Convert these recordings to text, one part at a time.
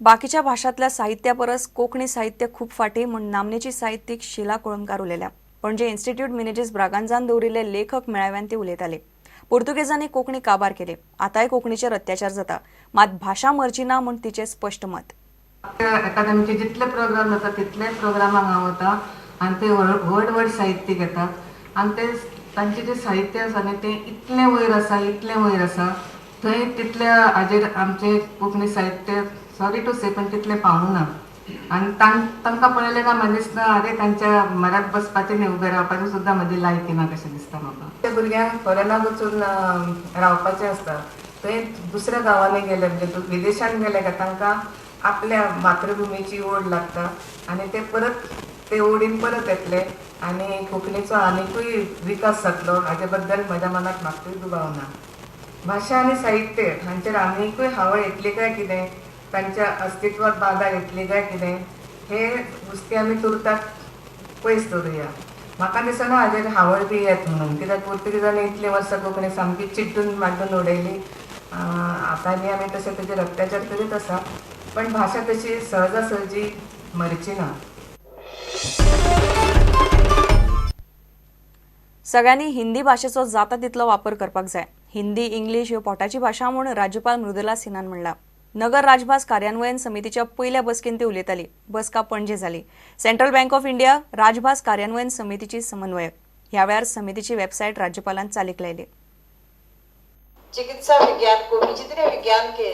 बाकीच्या भाशांतल्या साहित्या परस कोंकणी साहित्य खूब फाटीं म्हूण नामनेची साहित्यीक शिला कोळंबकार उलयल्या. पणजे इन्स्टिट्यूट मिनेजीस ब्रागांझान दवरिल्ले लेखक मेळाव्यान ती उलयताली. पुर्तुगेजांनी कोंकणी काबार केली, आतांय कोंकणीचेर अत्याचार जाता, मात भाशा मरची ना म्हूण तिचें स्पश्ट मत. अकादमीचे जितले प्रोग्राम जाता तितले प्रोग्रामाक हांव वता आनी ते व्हड व्हड व्हड साहित्यीक येतात आनी ते तांचें जें साहित्य आसा न्ही, तें इतलें वयर आसा, इतलें वयर आसा. थंय तितल्या हाजेर आमचें कोंकणी साहित्य, सॉरी टू से, पण तितलें पावूंक ना. आनी तांकां पळयलें काय म्हाका दिसता, आरे, तांच्या म्हऱ्यांत बसपाचें न्ही, उबें रावपाचें सुद्दां म्हजी लायकी ना कशें दिसता म्हाका. त्या भुरग्यांक फॉरेनाक वचून रावपाचें आसता. थंय दुसऱ्या गांवांनी गेले, म्हणजे विदेशांत गेले काय तांकां आपल्या मातृभुमीची ओड लागता आनी ते परत ते ओडीन परत येतले आनी कोंकणीचो आनिकूय विकास जातलो, हाजे बद्दल म्हज्या मनात मात्तूय दुबाव ना. भाशा आनी साहित्य हांचेर आनिकूय हावळ येतली काय कितें, तांच्या अस्तित्वात बादा येतली काय कितें, हे हुस्के आमी तुर्ताक पयस दवरुया. म्हाका दिसना हाजेर हावळ बी येत म्हणून, कित्याक पुर्तुगेजांनी इतलीं वर्सां कोंकणी सामकी चिड्डून माड्डून उडयली. आतां बी आमी तशें तेजेर अत्याचार करीत आसा, पण भाशा तशी सहजासहजी मरची ना. सगळ्यांनी हिंदी भाशेचो जाता तितलो वापर करपाक जाय. हिंदी, इंग्लीश ह्यो पोटाची भाशा म्हूण राज्यपाल मृदुला सिन्हान म्हणलां. नगर राजभास कार्यान्वयन समितीच्या पयल्या बसकेंत ती उलयताली. बसका पणजे जाली. सेंट्रल बँक ऑफ इंडिया राजभास कार्यान्वयन समितीची समन्वयक. ह्या वेळार समितीची वेबसायट राज्यपालान चालीक लायली. चिकित्सा विज्ञान को भी, जितने विज्ञान के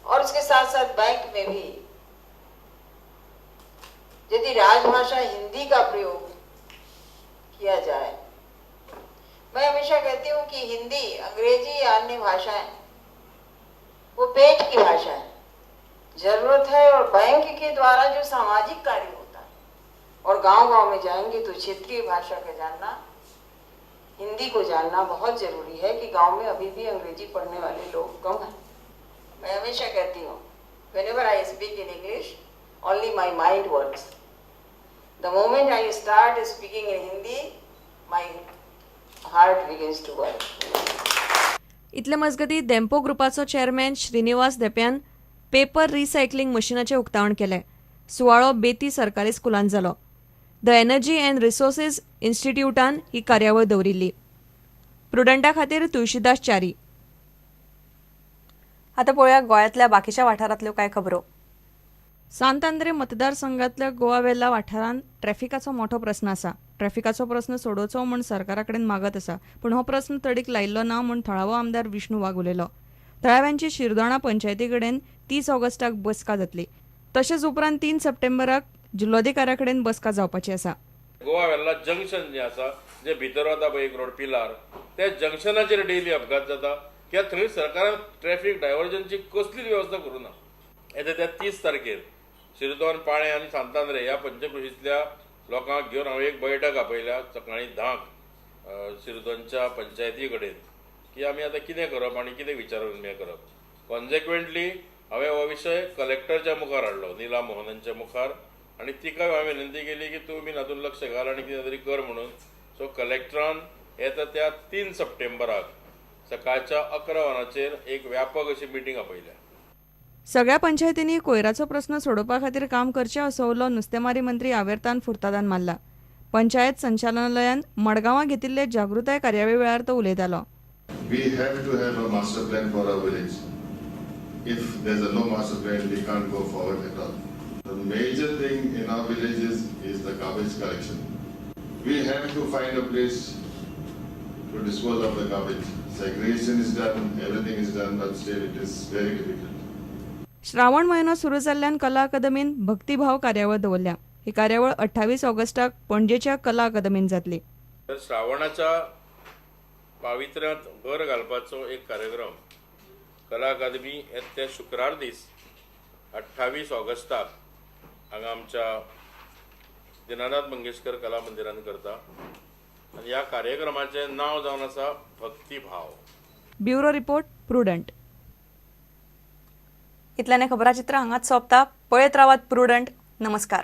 और उसके साथ साथ बैंक में भी यदि राजभाषा हिंदी का प्रयोग किया जाए. मैं हमेशा कहती हूँ कि हिंदी, अंग्रेजी या अन्य भाषाएं, वो पेट की भाषा है. जरूरत है और बैंक के द्वारा जो सामाजिक कार्य होता है और गांव गांव में जाएंगे तो क्षेत्रीय भाषा का जानना, हिंदी को जानना बहुत जरूरी है कि गांव में अभी भी अंग्रेजी पढ़ने वाले लोग कम हैं. मैं हमेशा कहती हूँ, whenever I speak in English, only my mind works. The moment I start speaking in Hindi, my heart begins to work. इतले मजगतीं, धेंपो ग्रुपाचो चेअरमॅन श्रीनिवास धेंप्यान पेपर रिसायकलिंग मशिनाचें उक्तावण केलें. सुवाळो बेती सरकारी स्कुलांत जालो. The energy and resources इन्स्टिट्यूटान ही कार्यावळ दवरिल्ली. प्रुडंटा खातीर तुळशीदास च्यारी. आतां पळोवया गोंयांतल्या बाकीच्या वाठारांतल्यो कांय खबरो. सांत आंद्रे मतदारसंघातल्या गोवा वेल्ला वाठारांत ट्रॅफिकाचो मोठो प्रस्न आसा. ट्रॅफिकाचो प्रस्न सोडोवचो म्हूण सरकारा कडेन मागत आसा, पूण हो प्रस्न तडीक लायिल्लो ना म्हूण थळावो आमदार विष्णू वाघ उलयलो. थळाव्यांची शिरदोणा पंचायती कडेन 30 ऑगस्टाक बसका जातली. तशेंच उपरांत 3 सप्टेंबराक जिल्लोधिकाऱ्या कडेन बसका जावपाची आसा. गोवा वेल्ला जंक्शन जें आसा, जे भितर वता पळय एक रोड पिलार, त्या जंक्शनाचेर डेली अपघात जाता, कित्याक थंय सरकारान ट्रॅफीक डायवर्जनची कसलीच वेवस्था करूं ना. येता त्या 30 तारखेर शिरदोन, पाळें आनी सांतांद्रे ह्या पंचकृशींतल्या लोकांक घेवन हांवें एक बैठक आपयल्या सकाळीं 10क शिरदोनच्या पंचायती कडेन, की आमी आतां कितें करप आनी कितें विचार विनिमय करप. कॉन्सिक्वेंटली हांवें हो विशय कलेक्टरच्या मुखार हाडलो, निला मोहनांच्या मुखार, आनी तिका हांवें विनंती केली की तूं बीन हातूंत लक्ष घाल आनी कितें तरी कर म्हणून. सो कलेक्टरान येता त्या 3 सप्टेंबराक सकाळच्या 11 वरांचेर एक व्यापक अशी मिटींग आपयल्या. सगळ्या पंचायतींनी कोयराचो प्रस्न सोडोवपा खातीर काम करचें, असो उलो नुस्तेमारी मंत्री आवेर्तान फुर्तादान मारला. पंचायत संचालनालयान मडगांवां घेतिल्ले जागृताय कार्यावळी वेळार तो उलयतालो. We have to have a master plan for our village. If there's a no master plan, we can't go forward at all. The major thing in our villages is the garbage collection. We have to find a place to dispose of the garbage. Segregation is done, everything is done, but still it is very difficult. Shravan म्हयनो सुरू जाल्ल्यान कला अकादमीन भक्तिभाव कार्यावळ दवरल्या. ही कार्यावळ 28 ऑगस्टाक पणजेच्या कला अकादमीन जातली. तर श्रावणाच्या पावित्र्यांत भर घालपाचो एक कार्यक्रम कला अकादमी येता त्या शुक्रार दीस 28 ऑगस्टाक हांगा आमच्या दिनानाथ मंगेशकर कला मंदिरान करता आनी ह्या कार्यक्रमाचें नांव जावन आसा भक्तिभाव. Bureau report, prudent. इतल्याने खबराचित्र हांगाच सोंपता. पळयत रावात प्रुडंट. नमस्कार.